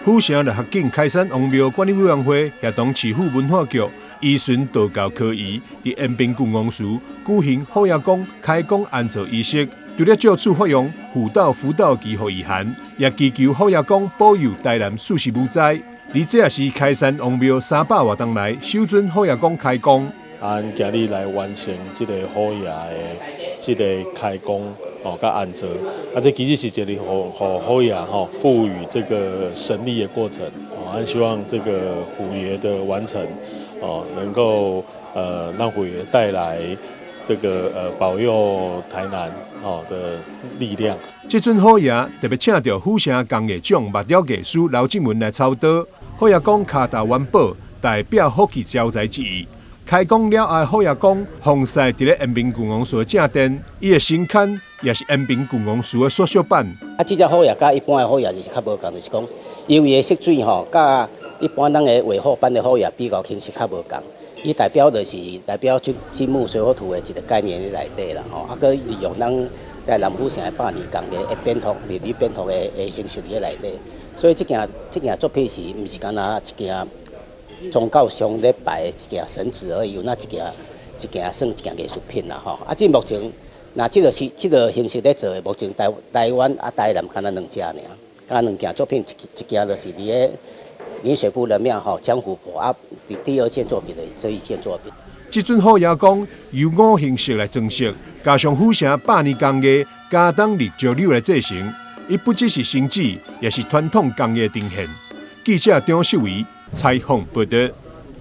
府城六合景開山王廟管理委員會協同市府文化局，依循道教科儀，佇延平郡王祠舉行虎爺公開光安座儀式。除了借此發揚護道福道祈福意涵，也祈求虎爺公保佑台南四時無災。而這也是開山王廟三百外冬來首尊虎爺公開光。啊，今日來完成這个虎爺的這个開光哦，佮安座，啊，這其實是一个予虎爺吼賦予這個神力的過程。哦，啊，希望這個虎爺的完成，哦，能夠讓虎爺帶來這個保佑台南哦的力量。這尊虎爺特別請著府城工藝獎木雕藝師劉進文來操刀。虎爺公跤踏元寶，代表福氣招財之意。開光了後，虎爺公奉祀佇咧延平郡王祠的正殿，伊的神龕也是延平郡王祠的縮小版。啊，這隻虎爺佮一般的虎爺就是較無仝，就是講，因為伊的色水吼，佮一般咱的畫虎版的虎爺比較形式較無仝。伊代表就是代表金金木水火土的一個概念佇內底啦吼，啊，閣利用咱台南府城的百年工藝的變托、立體變托的形式佇咧內底，所以這件作品是毋是干焦一件宗教上咧拜的一件神祇而已，有那一件一件算一件藝術品啦吼。啊，這目前若這个是這个形式咧做的，目前台灣啊台南干焦兩隻爾，干焦兩件作品，一件就是佇咧臨水夫人廟吼江湖婆啊，第二件作品的這一件作品。這尊虎爺公由五行色來裝飾，加上府城百年工藝加冬綠石榴來製成，伊不只是神祇，也是傳統工藝呈現。記者張秀維採訪報導。